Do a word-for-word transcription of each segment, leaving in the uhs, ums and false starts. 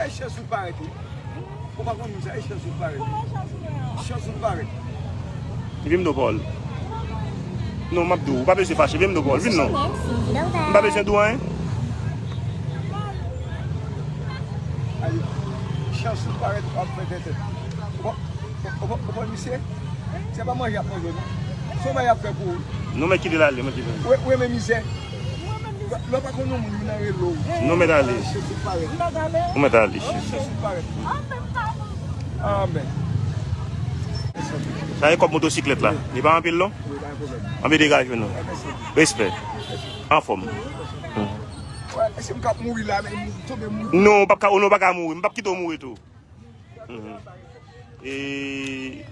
E chans ou parèt wi. Ou pa konn moun sa, e chans ou parèt. Chans ou parèt. Vin m do Paul. Non, m ap di w, ou pa bezwen fache, vin m do Paul, vin non. M pa bezwen di w anyen. Ay, chans ou parèt, w ap fè tètè. Ou pa, ou pa, ou pa misye? Se pa manje y ap manje non. Se yon bagay y ap fè pou ou. Nou mèt kite l ale, mèt kite l ale. Ou, ou renmen mizè? Lè w pa konn yon moun, vin nan relo. Nou mèt ale. Chans ou parèt. Ou mèt ale. Chans ou parèt. Amèn. Sa e kòb motosiklèt la. Li pa anpil non. Anpil degaje nou. Respè. Anfòm. Wè, si m k ap mouri la, men m tonbe mouri. Non, w p ap ka, non, w pa ka mouri. M p ap kite w mouri tou. Mhm. E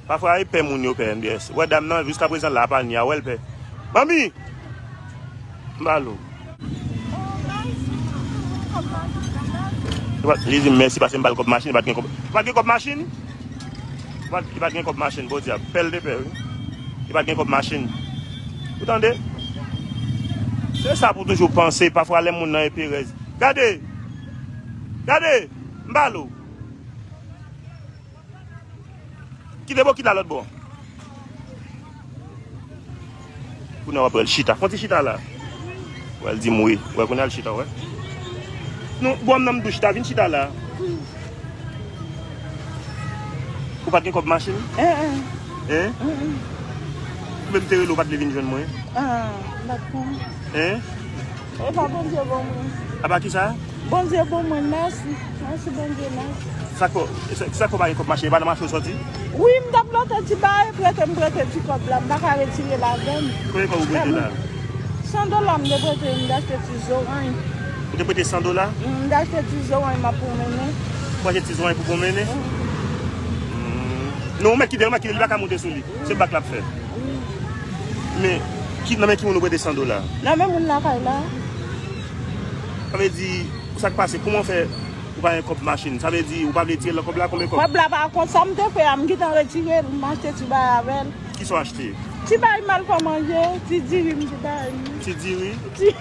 pafwa e pè moun yo pè M D S. Wè dam nan jiskaprezan la pa ni a wè l pè. Manmi! M ba l ou. Li di m mèsi paske m ba l kòb machin, li pa t gen kòb. Li pa t gen kòb machin? Li pa t, li pa t gen kòb machin, Bondye a pè l te pè wi. Li pa t gen kòb machin. Ou tande? Se sa pou toujou panse, pafwa lè moun nan e perèz. Gade! Gade! M ba l ou. Kite bokit la lòt bò. Kounye a w ap wè l chita. Fon ti chita la. Wè l di m wi. Wè kounye a l chita, wè. Non, bò m nan m tou chita. Vin chita la. Ou pa t gen kòb machin? Hein? Ou menm te rele, ou pa t vle vin jwenn mwen? Ah, m pa t konn. Hein? E pa Bondye bon mwen. Apa kisa? Bondye bon mwen, mèsi. Mèsi Bondye, mèsi. Sa k fè, sa, sa k fè w pa gen kòb machin? E pa nan mache w sòti? Wi, m t ap lote ti bagay, prete m prete ti kòb la, m pa ka retire ladan l. Konbyen kòb ou prete la? San dola m te prete, m te achte ti zoranj. Ou te prete san dola? M te achte ti zoranj, m ap pwonmennen. Ou achte ti zoranj pou pwonmennen? Non, ou mèt kite l, ou mèt kite l, li pa ka moute sou li. Se bak l ap fè. Men, ki, nan men ki moun ou prete san dola? Nan men moun lakay la. Sa vle di, sa k pase, kouman w fè ou pa gen kòb machin? Sa vle di, ou pa vle tire l nan kòb la, konbyen kòb? Kòb la pa kont sa m te fè a, m gentan retire l, m achte ti bagay avè l. Kisa w achte? Ti bagay m al fè manje, ti diri m te bay li. Ti diri? Ti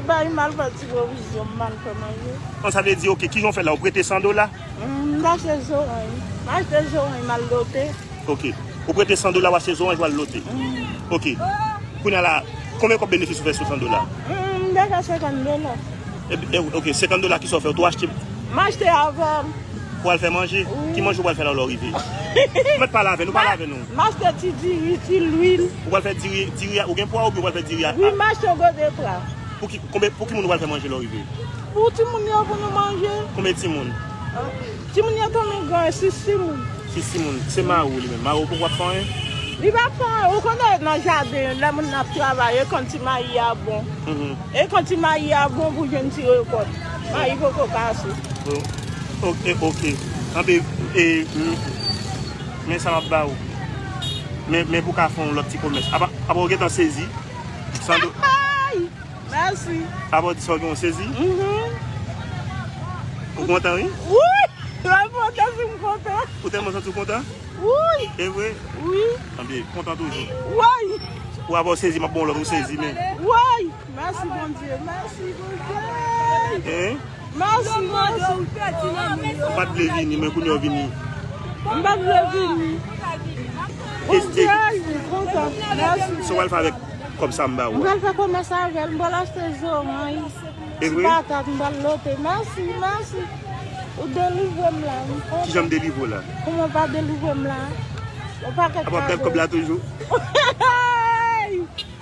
bagay m al fè ti pwovizyon, m al fè manje. An, sa vle di, oke, kijan w fè la? Ou prete san dola? M achte zoranj. M achte zoranj, m al lote. Ok. Ou prete san dola, w achte zoranj, w al lote. Ok. Kounye a la, konbyen kòb benefis ou fè sou san dola? M te fè senkant dola. E, e, ok, senkant dola, kisa w fè? Ou tou achte? M achte avè l. Ou al fè manje? Wi. Ki manje ou pral fè la lè w rive? Ou mèt pale avè nou, pale avè nou. M achte ti diri, ti lwil. Ou pral fè diri, diri a, ou gen pwa oubyen ou pral fè diri a? Wi, m achte yon gode pwa. Pou ki, konbyen, pou ki moun ou pral fè manje lè w rive? Pou timoun yo, pou nou manje. Konbyen timoun? Timoun yo tonbe gran, sis timoun. Sis timoun. Se mari w li menm. Mari w poko ap fè anyen? Li pa fè anyen. Ou konnen nan jaden, lè moun ap travay, e konn ti mayi a bon. E konn ti mayi a bon pou jwenn ti rekòt. Mayi poko kase. Ok, ok. Anben, e, m, men sa m ap ba ou. Men, men pou ka fè yon lòt ti komès. Apa, apa w gentan sezi? San do- Mèsi. Apa w di sa w gen yon sezi? Mhm. Ou kontan, wi? Wi! Lè m kontan, si m kontan. Ou tèlman santi w kontan? Wi! E vre? Wi. Anben, kontan toujou. Wi! Ou apa w sezi, m ap ba w lòt, ou sezi, men. Wi! Mèsi, Bondye. Mèsi, Bondye. Hein? Mèsi, mèsi. Ou pa t vle vini, men kounye a w vini. M pa t vle vini. Bondye, m kontan. Mèsi. Sa w pral fè avèk kòb sa m ba ou a? M pral fè komès avè l, m pral achte zoranj, ti patat, m pral lote. Mèsi, mèsi. Ou delivre m la, m kontan. Kijan m delivre w la? Kòman w pa delivre m la? Yon pakèt kado. Apa w ap gad kòb la toujou?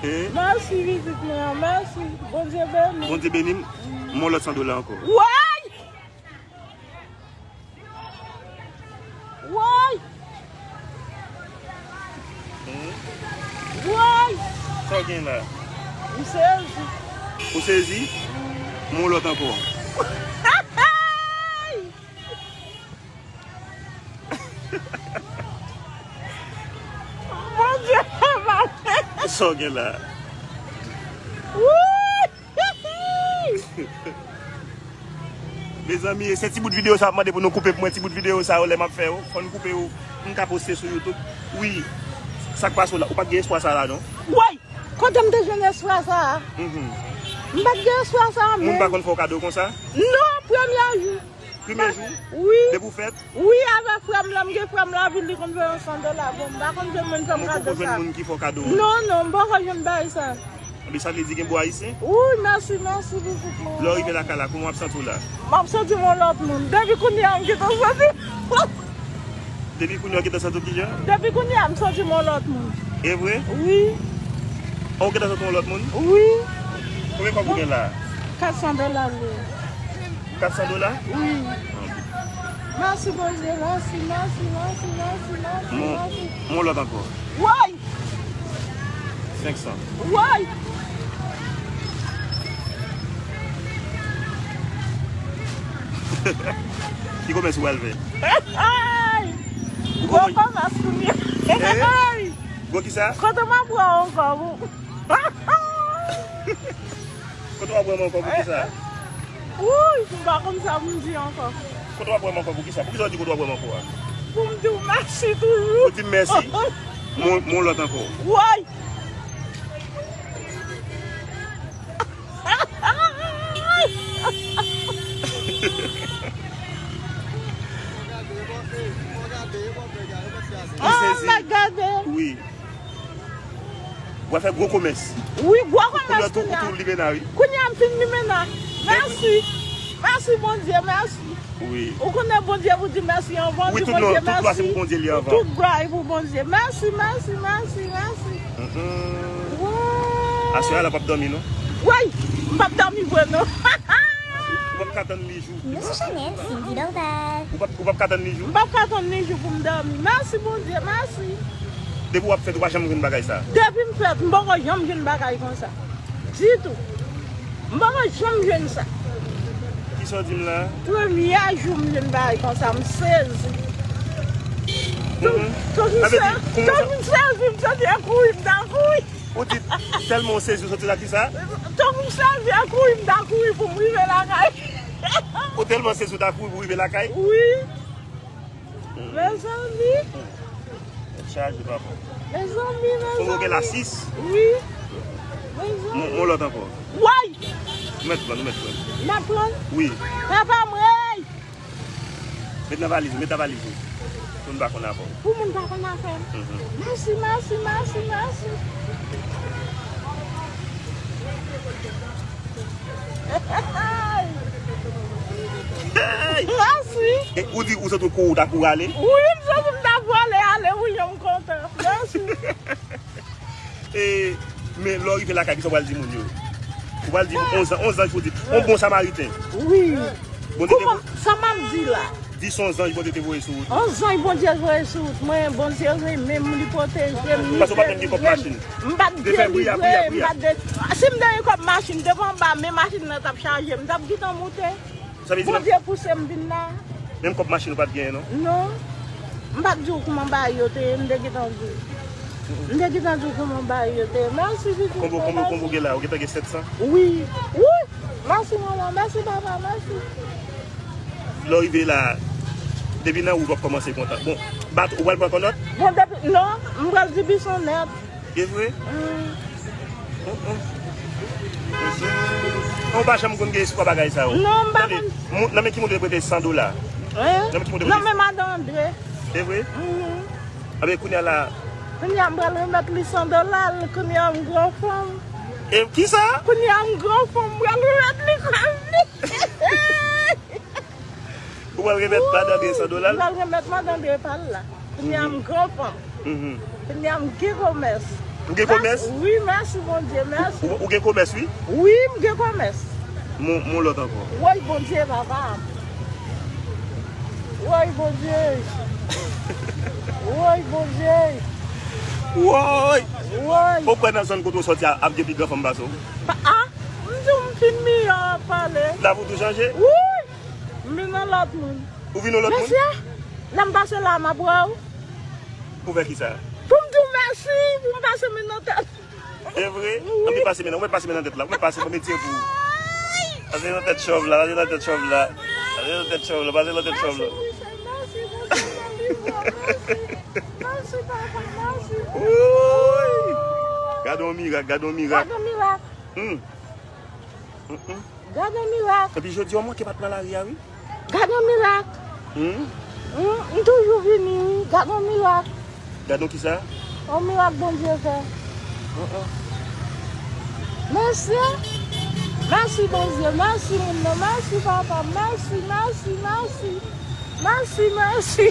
Mèsi, pitit mwen an, mèsi. Bondye beni. Bondye beni m. M yon lòt san dola ankò. Woy! Woy! Hmm? Woy! Sa w gen la? M sezi. Ou sezi? M yon lòt ankò. Bondye pa mal. Sa w gen la? Woy! Mezanmi, se ti bout videyo sa ap mande pou nou koupe pou mwen, ti bout videyo sa yo lè m ap fè yo, fò n koupe yo, pou n ka poste sou YouTube. Wi, sa k pase w la, ou pa t gen espwa sa la non. Woy! Kote m te jwenn espwa sa a? Mhm. M pa t gen espwa sa a menm. Moun pa konn fè w kado konsa? Non, premye jou. Premye jou? Wi. Depi w fèt? Wi, avèk frè m lan, m gen frè m lavil, li konn voye yon san dola ban m. M pa konn jwenn moun fè m kado sa. Ou poko jwenn moun ki fè w kado? Non, non, m poko jwenn bagay sa. Ebyen, sa vle di gen bò ayisyen? Wi, mèsi, mèsi, pitit mwen. Lè w rive lakay la, kouman w ap santi w la? M ap santi m yon lòt moun. Depi kounye a, m gentan santi. Depi kounye a, w gentan santi w kijan? Depi kounye a, m santi m yon lòt moun. E vre? Wi. An, w gentan santi w yon lòt moun? Wi. Konbyen kòb ou gen la? Kat san dola l ye. Kat san dola? Wi. Mèsi, Bondye, mèsi, mèsi, mèsi, mèsi, mèsi, mèsi. Mon lòt ankò. Woy! Senk san. Woy! Ki komès ou pral fè? Gwo komès kounye a. Gwo kisa? Kote m ap pran ankò? Kote w ap wè m ankò, poukisa? Wouy, m pa konn sa pou m di ankò. Kote w ap wè m ankò, poukisa? Poukisa w di kote w ap wè m ankò a? Pou m di w mèsi toujou. Pou di m mèsi. Mon, mon lòt ankò. Woy! Ou sezi? Wi. W ap fè gwo komès. Wi, gwo komès kounye a. Ou tou, ou tou limena, wi. Kounye a m fin limena. Mèsi. Mèsi, Bondye, mèsi. Wi. Ou konnen Bondye pou di mèsi anvan, di Bondye mèsi. Tout glwa se pou Bondye li anvan. Tout glwa e pou Bondye. Mèsi, mèsi, mèsi, mèsi. Aswè a la w p ap dòmi, non? Woy, m p ap dòmi vre, non. Ou p ap ka tann li jou. Nou sou chanèl Cindy Dorval. Ou p ap, ou p ap ka tann li jou? M p ap ka tann li jou pou m dòmi. Mèsi, Bondye, mèsi. Depi w ap fèt, ou pa janm jwenn bagay sa? Depi m fèt, m poko janm jwenn bagay konsa. Ditou. M poko janm jwenn sa. Kisa w di m la? Premye jou m jwenn bagay konsa, m sezi. Tankou m sezi, m sezi, m sezi, m kouri, m ta kouri. Ou di tèlman w sezi, w soti la kisa? Tankou m sezi, m kouri, m ta kouri pou m rive lakay. Ou tèlman sezi, w ta kouri pou w rive lakay? Wi. Mezanmi. Tèt chaje, papa. Mezanmi, mezanmi. Ou gen la sis? Wi. Mezanmi. Mon, mon lòt ankò. Woy! Ou mèt pran, ou mèt pran. M ap pran? Wi. Papa m, woy! Met nan valiz ou, met nan valiz ou. Pou n pa konn afè w. Pou moun pa konn afè m. Mèsi, mèsi, mèsi, mèsi. Mèsi. E ou di ou santi w kouri, ou ta kouri ale? Wi, m santi m ta prale ale, wi, jan m kontan. Mèsi. E, men lè w rive lakay, kisa w pral di moun yo? Ou pral di onz an, onz an, fò w di, yon bon samariten. Wi. Bondye te... Kouman, sa m ap di la? Di se yon zanj Bondye te voye sou wout ou. Yon zanj Bondye voye sou wout mwen, Bondye renmen m, li pwoteje m, li delivre m. Paske ou pa t menm gen kòb machin. M pa t delivre, m pa t de-, si m te gen kòb machin, depi anba men machin nan t ap chaje, m t ap gentan moute. Sa vle di Bondye pouse m vin la. Menm kòb machin ou pa t genyen, non? Non. M pa t di w kouman bagay yo te ye, m te gentan di w. M te gentan di w kouman bagay yo te ye. Mèsi, pitit mwen, mèsi. Konbo, konbo, konbo gen la, ou gentan gen sèt san? Wi. Wi. Mèsi, manman. Mèsi, papa. Mèsi. Lè w rive la, depi nan wout w ap kòmanse kontan. Bon, bat, ou pral pran kònòt? Bon, depi, non, m pral di bison nèt. E vre? Mm. Mm, mm. Mesye. Ou pa janm konn gen espwa bagay sa yo. Non, m pa konn. Tande, nan men ki moun ou te prete san dola? Hein? Nan men ki moun ou te prete? Nan men madan Andre. E vre? Mhm. Anben, kounye a la. Kounye a m pral remèt li san dola l, kounye a m gran fanm. E kisa? Kounye a m gran fanm, m pral remèt li kòb li. Ou pral remèt madan Andre san dola l? M pral remèt madan Andre pa l la. Kounye a m gran fanm. Mhm. Kounye a m gen komès. Ou gen komès? Wi, mèsi Bondye, mèsi. Ou, ou gen komès, wi? Wi, m gen komès. Mon, mon lòt ankò. Woy, Bondye, papa. Woy, Bondye. Woy, Bondye. Woy! Woy! Ou kwè nan zòn kote w sòti a, ap gen pi gran fanm pase w? Pa, a? M di w m fin miyò ap pale. Lavi w tou chanje? Wi! M vin yon lòt moun. Ou vin yon lòt moun? Mesye, lè m pase la, m ap wè w. Pou fè kisa? Pou m di w mèsi, pou m pase men nan tèt. E vre? Wi. Anpi pase men nan, ou mèt pase men nan tèt la, ou mèt pase, ban m etire pou ou. Pase nan tèt chòv la, pase nan tèt chòv la. Pase nan tèt chòv la, pase nan tèt chòv la. Mèsi, Bondye, mèsi, Bondye, mèsi. Mèsi, papa, mèsi. Wouy! Gade yon mirak, gade yon mirak. Gade yon mirak. Hmm. Mm, mm. Gade yon mirak. Epi jodi a, w manke pa t nan lari a, wi. Gade yon mirak. Mirak. Hmm? Hmm, m toujou vini, wi. Gad yon mirak. Gad yon kisa? Yon mirak Bondye fè. Mèsi. Mèsi, Bondye. Mèsi, moun nan. Mèsi, papa. Mèsi, mèsi, mèsi. Mèsi, mèsi.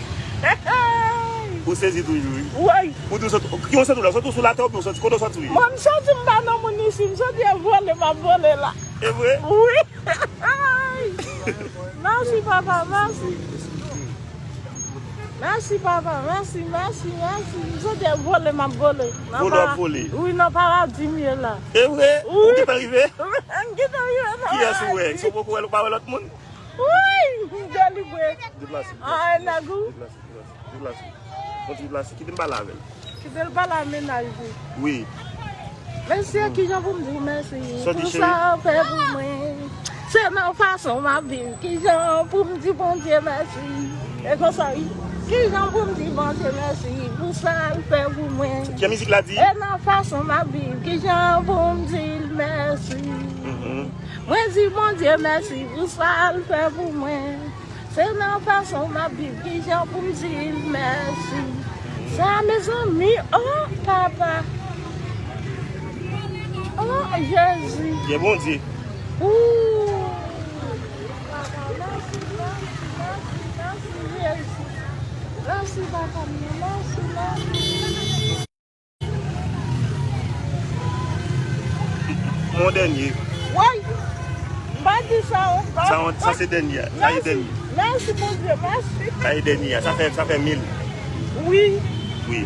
Ou sezi toujou, wi. Woy. Ou di w sot, ki w sot ou la? Sot ou sou latè oubyen w sot, kote w sot ou ye? Mwen, m santi m pa nan moun isi. M santi e vole m ap vole la. E vre? Wi. Mèsi, papa, mèsi. Mèsi, papa, mèsi, mèsi, mèsi. M santi e vole m ap vole. Vole w ap vole? Wi, nan paradi m ye la. E vre? Wi. Ou gentan rive? M gentan rive nan paradi. Kiyès ou wè? Si w poko wè l, ou pa wè lòt moun? Wi, m delivre. Deplase. Ah, nèg ou. Deplase, deplase, deplase. Bon, ti deplase. Kite m pale avè l. Kite l pale a mennaj li. Wi. Mesye, kijan pou m di w mèsi pou sa w fè pou mwen? Se nan fason m ap viv. Kijan pou m di Bondye mèsi? E konsa, wi. Kijan pou m di Bondye mèsi pou sa l fè pou mwen? Jan mizik la di? E nan fason m ap viv. Kijan pou m di l mèsi? Mhm. Mwen di Bondye mèsi pou sa l fè pou mwen. Se nan fason m ap viv, kijan pou m di l mèsi. Sa, mezanmi, oh, papa. Oh, Jezi. Gen Bondye. Ooh. Papa, mèsi, mèsi, mèsi, mèsi, Jezi. Mèsi, papa m nan, mèsi, mèsi. Mon dènye. Woy! M pa di sa ankò. Sa, sa se dènye a. Sa e dènye. Mèsi, Bondye, mèsi. Sa e dènye a. Sa fè, sa fè mil. Wi. Wi.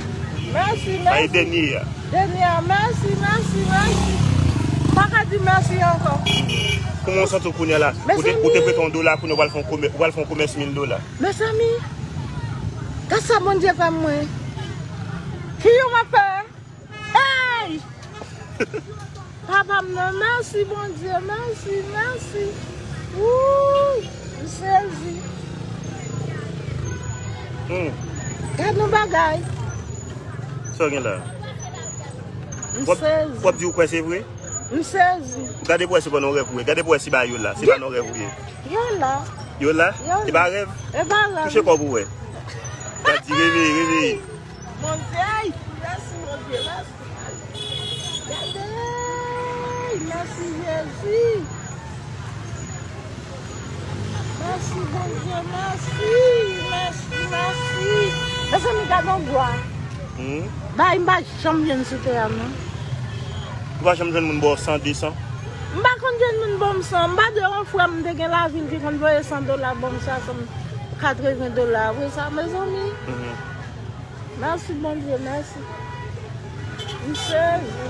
Mèsi, mèsi. Sa e dènye a. Dènye a. Mèsi, mèsi, mèsi. M pa ka di mèsi ankò. Kòman w santi w kounye a la? Ou te, ou te prete yon dola, kounye a w pral fè yon komè-, w pral fè yon komès mil dola. Mezanmi, gad sa Bondye fè mwen. Ki yo m ap fè? Hey! Papa m nan, mèsi Bondye, mèsi, mèsi. Wouy! M sezi. Hmm. Gad yon bagay. Sa w gen la? M sezi. W ap di w kwè se vre? M sezi. Gade pou wè se pa nan rèv ou ye. Gade pou wè si ba yo la. Se pa nan rèv ou ye. Yo la. Yo la? Yo la. E pa rèv? E pa rèv. Touche kò w pou wè. Gade, reveye, reveye. Bondye, mèsi, Bondye, mèsi. Gade, mèsi, Jezi. Mèsi, Bondye, mèsi, mèsi, mèsi. Mezanmi, gade yon bwa. Hmm? Bay, m pa janm jwenn sou tè a, non. Ou pa janm jwenn moun ba w san, de san? M pa konn jwenn moun ban m san. M pa de yon frè m te gen lavil ki konn voye san dola ban m, swasant, katreven dola. Apre sa, mezanmi. Mhm. Mèsi, Bondye, mèsi. M sezi.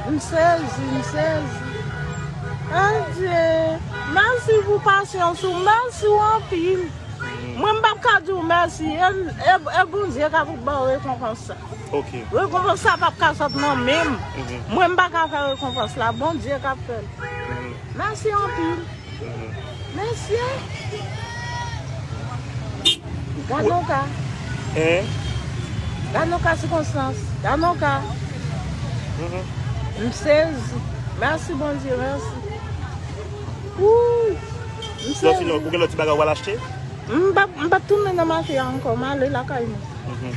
M sezi, m sezi. Adye. Mèsi pou pasyans ou. Mèsi w anpil. Mwen, m p ap ka di w mèsi. E, e, e Bondye k ap ba w rekonpans sa. Ok. Rekonpans sa p ap ka sot nan men m. Mhm. Mwen, m pa ka fè rekonpans la. Bondye k ap fè l. Mhm. Mèsi anpil. Mhm. Mesye. Gad yon ka. Hein? Gad yon ka sikonstans. Gad yon ka. Mhm. M sezi. Mèsi, Bondye, mèsi. Wouy. M sezi. Lòt, sinon, ou gen lòt ti bagay ou al achte? M p ap, m p ap tounen nan mache a ankò. M ale lakay mwen. Mhm.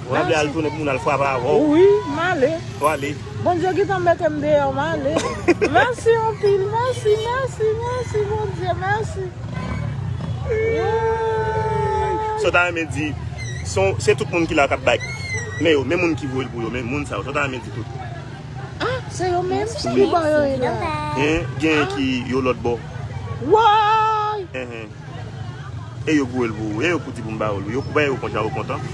Ou pa vle al tounen pou moun al frape avè w? Wi, m ale. Ou ale. Bondye gentan mete m deyò, m ale. Mèsi anpil, mèsi, mèsi, mèsi, Bondye, mèsi. Sa w ta renmen di, se, se tout moun ki la k ap bay. Men yo, men moun ki voye l pou yo, men moun sa yo, sa w ta renmen di tout. Ah, se yo menm? Wi. Ki bò yo ye la? Hein? Gen ki yo lòt bò. Woy! Hein, hein. E yo voye l pou ou. E yo pou di pou m ba ou l. Yo, ben, yo kontan, yo kontan.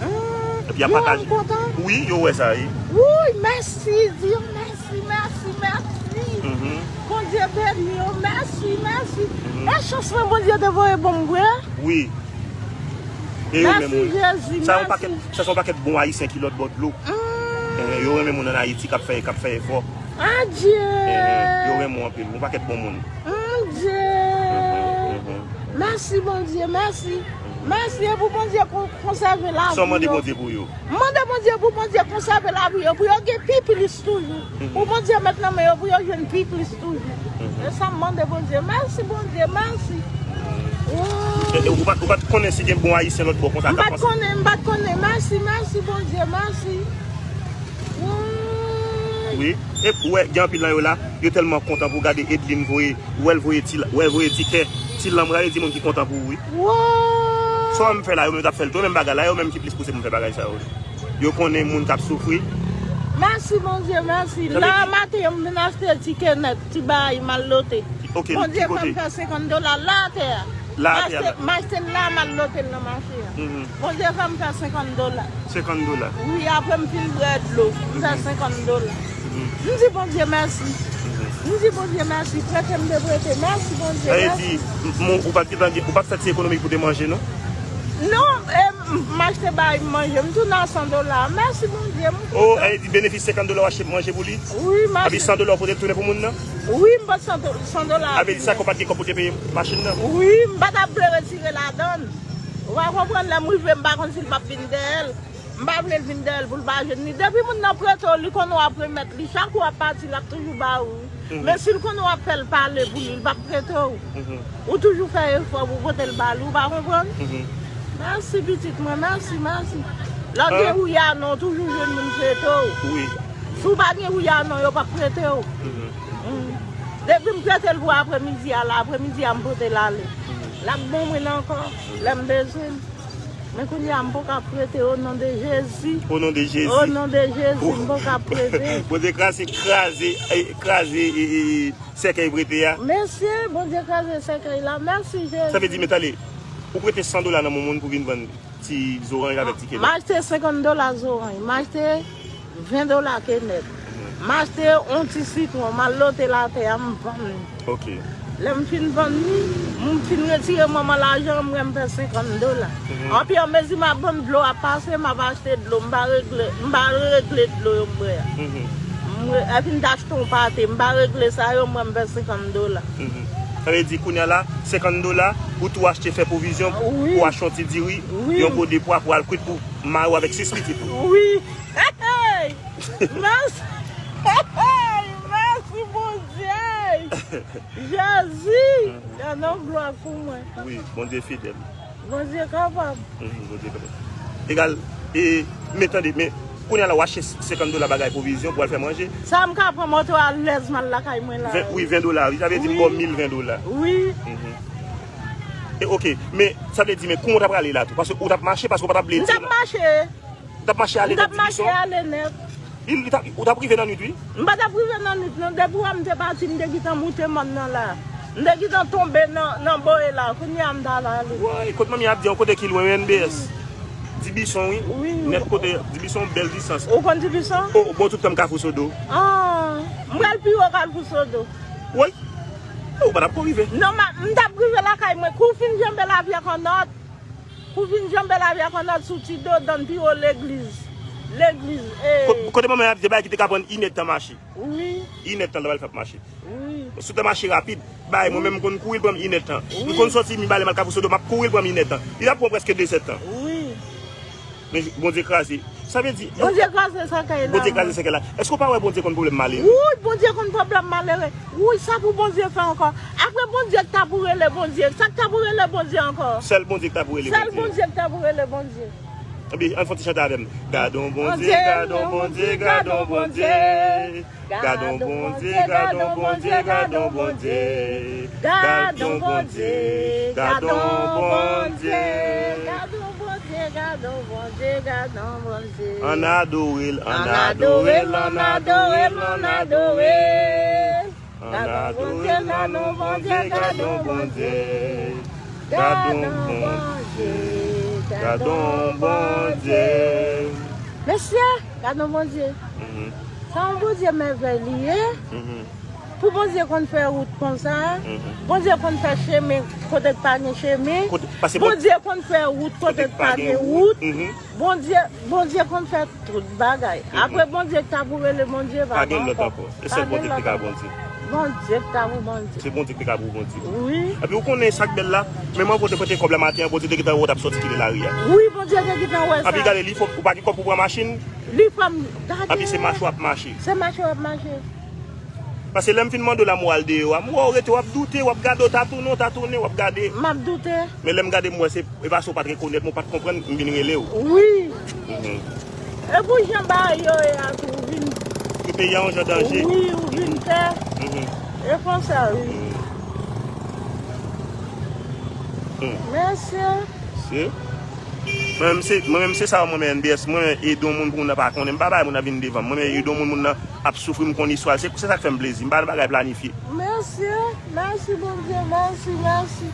Epi y ap pataje. Yo kontan? Wi, yo wè sa, wi. Wouy, mèsi, di yo mèsi, mèsi, mèsi. Mhm. Bondye beni yo, mèsi, mèsi. Mhm. E chans mwen, Bondye te voye ban m vre. Wi. E yo menm, wi. Mèsi, Jezi, mèsi. Sa yon pakèt, sa se yon pakèt bon ayisyen ki lòt bò dlo. Mm. Eh, yo renmen moun ann Ayiti k ap fè, k ap fè efò. Adye. Eh, yo renmen w anpil. Yon pakèt bon moun. Mon Dye. Mhm, mhm. Mèsi, Bondye, mèsi. Mèsi, e pou Bondye kon- konsève lavi yo. Sa w mande Bondye pou yo? M mande Bondye pou Bondye konsève lavi yo, pou yo gen pi plis toujou. Pou Bondye met nan men yo, pou yo jwenn pi plis toujou. E sa m mande Bondye. Mèsi, Bondye, mèsi. E, e, ou pa, ou pa t konnen si gen bon Ayisyen lòt bò konsa k ap panse? M pa t konnen, m pa t konnen. Mèsi, mèsi, Bondye, mèsi. Wi. E ou wè, gen anpil nan yo la, yo tèlman kontan pou gade Edline voye, ou wè l voye ti, ou wè l voye ti kè, ti lanm, gade di moun ki kontan pou ou, wi. Sa w menm fè la, yo menm t ap fè l tou, menm bagay la, yo menm ki plis pouse pou fè bagay sa yo. Yo konnen moun k ap soufri. Mèsi, Bondye, mèsi. La maten, m vin achte ti kenèt, ti bay, m al lote. Bondye fè m fè senkant dola la atè a. La atè a. M achte, m achte l la, m al lote l nan mache a. Bondye fè m fè senkant dola. Senkant dola. Wi, apre m fin bwè dlo, m fè senkant dola. M di Bondye mèsi. M di Bondye mèsi, prete m te prete. Mèsi Bondye, mèsi. Sa vle di, m- m- ou pa t gentan gen- ou pa t fè ti ekonomi pou te manje, non? Non, e, m- m achte bay m manje, m tounen a san dola. Mèsi Bondye, m kontan. Oh, sa vle di benefis senkant dola w achte manje pou li? Wi, m achte. Epi san dola w pote l tounen pou moun nan? Wi, m pote san do- san dola. Sa vle di sa ke w pa t gen kòb pou te peye machin nan? Wi, m pa t ap vle retire ladan l. Ou pa konprann, lè m rive, m pa konn si l p ap vin dèyè l. M pa vle l vin dèyè l pou l pa jwenn li. Depi moun nan prete w, li konnen w ap remèt li. Chak ou ap pati, l ap toujou ba ou. Men si l konnen w ap fè l pale pou li, l p ap prete w. Ou toujou fè efò pou pote l ba li, ou pa konprann? Mèsi pitit mwen, mèsi, mèsi. Lè w gen wouya non, ou toujou jwenn moun prete w. Wi. Si w pa gen wouya non, yo p ap prete w. Depi m prete l pou apremidi a la, apremidi a m pote l ale. L ap ban mwen l ankò, lè m bezwen l. Men kounye a, m poko ap prete, o non de Jezi. O non de Jezi. O non de Jezi, m poko ap prete. Bondye kraze, kraze, e, kraze, e, e, e, sèkèy prete a. Mesye, Bondye kraze sèkèy la. Mèsi, Jezi. Sa vle di, men tande, ou prete san dola nan men moun pou vin vann ti zoranj avèk ti kenèt. M achte senkant dola zoranj. M achte ven dola kenèt. M achte yon ti sitwon, m al lote l atè a, m vann li. Ok. Lè m fin vann li, m fin retire manman lajan, m wè m fè senkant dola. Anpi anmezi m ap vann dlo ap pase, m ap achte dlo, m pa regle, m pa regle dlo yo m bwè a. M re- epi m t achte yon pate, m pa regle sa yo, m wè m fè senkant dola. Sa vle di kounye a la, senkant dola, ou tou achte fè pwovizyon, ou achte yon ti diri, yon gode pwa pou al kwit pou mari w avèk sis pitit ou. Wi. Hey, hey. Mèsi. Hey, hey. Mèsi, Bondye. Jezi. Gade yon glwa pou mwen. Wi, Bondye fidèl. Bondye kapab. Bondye kapab. Egal, e, men tande, men, kounye a la, w achte senkant dola bagay pwovizyon pou al fè manje. Sa m ka pran moto alèz m al lakay mwen la. Ven, wi, ven dola, wi. Sa vle di m ba w mil ven dola. Wi. E, ok, men, sa vle di, men, kouman w t ap prale la tou? Paske ou t ap mache, paske ou pa t ap vle di. M t ap mache. Ou t ap mache ale nèt Dibison? M t ap mache ale nèt. Li, li t ap, ou t ap rive nan nwit, wi. M pa t ap rive nan nwit, non. Depi w wè m te pati, m te gentan moute mòn nan la. M te gentan tonbe nan, nan boye la. Kounye a, m t al ale. Woy, kot manmi ap di an, kote ki lwen, wi, N B S. Dibison, wi. Wi, wi. Nèt kote, Dibison, bèl distans. Ou konn Dibison? O, bò tout tan m Kafou Sodo. Ah, m pral pi wo Kafou Sodo. Woy. Ou pa t ap ko rive. Non, ma, m t ap rive lakay mwen. Kou fin janbe Lavyak Annòt. Pou vin janbe Lavyak Annòt sou ti dodan pi wo legliz. Legliz, e. Ko-, kote manman abite, bagay ki te ka pran inèdtan mache. Wi. Inèdtan l t ap fè ap mache. Wi. Sou te mache rapid, bagay mwen menm m konn kouri l pran m inèdtan. Wi. M konn sòti Mibalè m al Kafou Sodo, m ap kouri l pran m inèdtan. Li t ap pran prèske de zèdtan. Wi. Men Bondye kraze. Sa vle di, Bondye kraze sèkèy la. Bondye kraze sèkèy la. Èske w pa wè Bondye konn pwoblèm malere? Wi, Bondye konn pwoblèm malere. Wi, sa pou Bondye fè ankò? Apre Bondye k ta pou rele Bondye, sa k ta pou rele Bondye ankò? Sèl Bondye k ta pou rele Bondye. Sèl Bondye k ta pou rele Bondye. Ebyen, ann fè yon ti chante avè m. Gadon Bondye, gadon Bondye, gadon Bondye. Gadon Bondye, gadon Bondye, gadon Bondye. Gadon Bondye, gadon Bondye. Gadon Bondye, gadon Bondye, gadon Bondye. Ann adore l, ann adore l, ann adore l, ann adore l. Ann adore l, gadon Bondye, gadon Bondye. Gadon Bondye, gadon Bondye. Mesye, gadon Bondye. Sa yon Bondye mèvèy li ye. Pou Bondye konn fè wout konsa, Bondye konn fè chemen kote k pa gen chemen, Bondye konn fè wout kote k pa gen wout. Bondye, Bondye konn fè tout bagay. Apre Bondye k ta pou rele Bondye, pa gen lòt ankò. E sèl Bondye ki ka Bondye. Bondye k ka pou Bondye. Se Bondye ki te ka pou Bondye. Wi. Epi ou konnen sa k bèl la, menm an pote pote kòb la maten an, Bondye te gentan wè w t ap sòti kite lari a. Wi, Bondye te gentan wè sa. Epi gade li, ou pa gen kòb pou pran machin. Li pran m, gade. Epi se mache w ap mache. Se mache w ap mache. Paske lè m fin mande w la m wè w al deyò a, m wè w rete w ap doute, w ap gade, w ta tounen, w ta tounen, w ap gade. M ap doute. Men lè m gade m wè se, e paske w pa t rekonèt mwen, w pa t konprann, m vin rele w. Wi. E pou jan bagay yo ye a tou, ou vin. Ke peyi a yon jan danje. Wi, ou vin pè. E konsa, wi. Mèsi. Mwen menm se sa mwen menm N B S, mwen menm ede yon moun pou moun nan pa konnen, m pa bay moun nan vin devan m. Mwen menm ede yon moun, moun nan ap soufri, m konn istwa l. Se sa k fè m plezi. M pa nan bagay planifye. Mèsi, mèsi Bondye, mèsi, mèsi.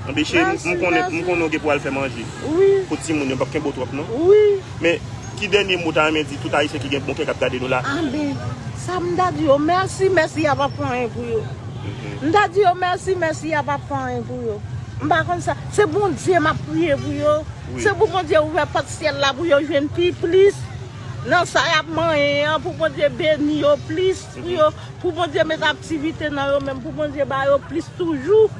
Anben cheri, m konnen m konnen w gen pou w al fè manje. Wi. Pou timoun yo, m p ap kenbe w twòp non. Wi. Men ki dènye mo w ta renmen di tout Ayisyen ki gen bon kè k ap gade nou la? Anben, sa m ta di yo, mèsi, mèsi a p ap fè anyen pou yo. M ta di yo mèsi, mèsi a p ap fè anyen pou yo. M pa konn sa, se Bondye m ap priye pou yo. Se pou Bondye ouvè pòt syèl la pou yo jwenn pi plis nan sa y ap manyen an, pou Bondye beni yo plis, pou yo Pou Bondye met aktivite nan yo menm, pou Bondye ba yo plis toujou.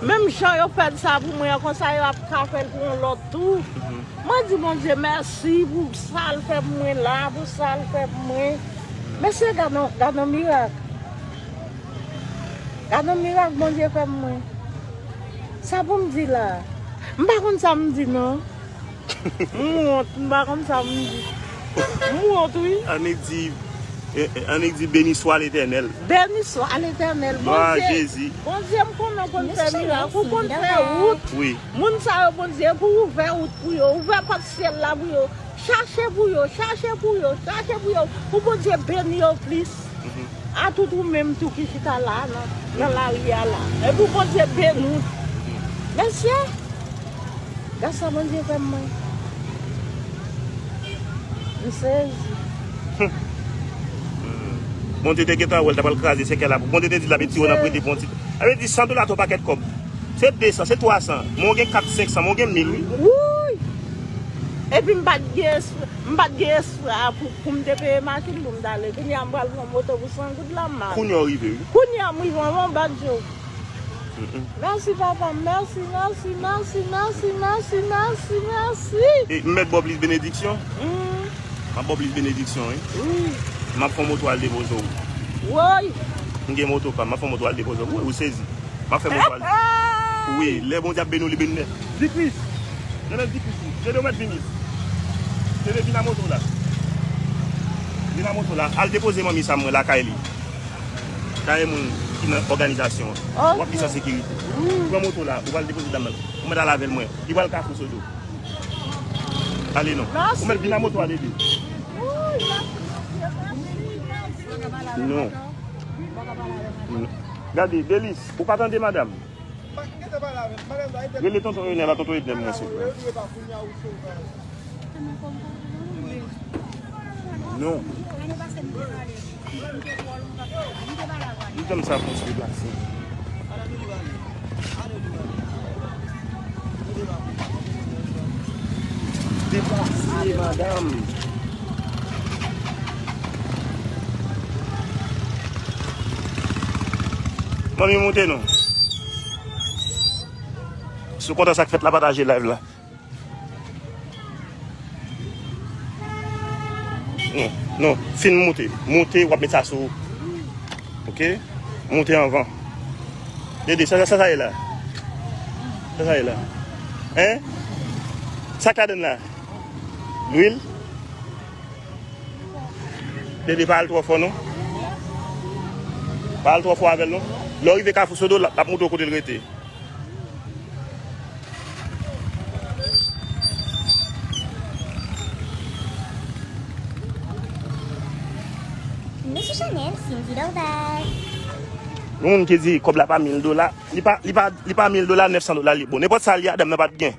Menm jan yo fè sa pou mwen an, konsa yo ap ka fè l pou yon lòt tou. Mwen di Bondye mèsi pou sa l fè pou mwen la, pou sa l fè pou mwen. Mesye, gad yon, gad yon mirak. Gad yon mirak Bondye fè pou mwen. Sa pou m di la? M pa konn sa m di non. M wont, m pa konn sa m di. M wont wi. Annik di, annik di, Béni soit l'Éternel. Béni soit l'Éternel. Glwa a Jezi. Bondye m konnen w konn fè mirak, ou konn fè wout. Moun sa yo Bondye pou ouvè wout pou yo, ouvè pòt syèl la pou yo. Chache pou yo, chache pou yo, chache pou yo, pou Bondye beni yo plis. A tout ou menm tou ki chita la nan, nan lari a la. E pou Bondye beni w. Mesye, gad sa Bondye fè m mwen. M sezi. Bondye te gentan wè l ta pral kraze sèkèy la pou Bondye te di l ap retire w nan prete pou yon ti. Sa vle di san dola te yon pakèt kòb. Se de san, se twa san. Men w gen kat, senk san, men w gen mil wi. Wouy! Epi m pa t gen espwa, m pa t gen espwa pou, pou m te peye machin pou m t ale. Kounye a m pral pran moto pou san goud la m ale. Kounye a w rive wi. Kounye a m rive anvan w bat je w. Mèsi papa m, mèsi, mèsi, mèsi, mèsi, mèsi, mèsi, mèsi. E m mèt ba w plis benediksyon? M ap ba w plis benediksyon wi. Wi. M ap fè yon moto al depoze w. Woy! M gen moto pa m, m ap fè yon moto al depoze w. Wi, ou sezi. M ap fè moto al. Wi, lè Bondye ap beni w, li beni nèt. Dikris. Nenel Dikris wi. Dede ou mèt vini. Dede vin a moto w la. Vin a moto w la. Al depoze manmi sa mwen lakay li. Kay moun ki nan òganizasyon an. W ap vin san sekirite. Pran moto w la, ou pral depoze dam nan. Ou mèt al avè l mwen. Li pral Kafou Sodo. Ale non. Ou mèt vin a moto a Dede. Non. Gade, Delis, ou pa tande madanm? Rele tonton Enèl la, tonton Enèl mwen souple. Non. Li janm sa pou se deplase. Deplase, madanm. Manmi moute non. Si w kontan sa k fèt la, pataje live la. Non, non, fin moute. Moute, w ap met sa sou. Oke? Moute anvan. Dede, sa, sa, sa ye la? Sa, sa ye la? Hein? Sa k ladann la? Lwil? Dede pa al twò fò non. Pa al twò fò avè l non. Lè w rive Kafou Sodo, l ap, l ap montre w kote l rete. Nou sou chanèl Cindy Dorval. Yon moun ki di kòb la pa mil dola, li pa, li pa, li pa mil dola, nèf san dola li. Bon, nenpòt sa li a, dam nan pa t gen.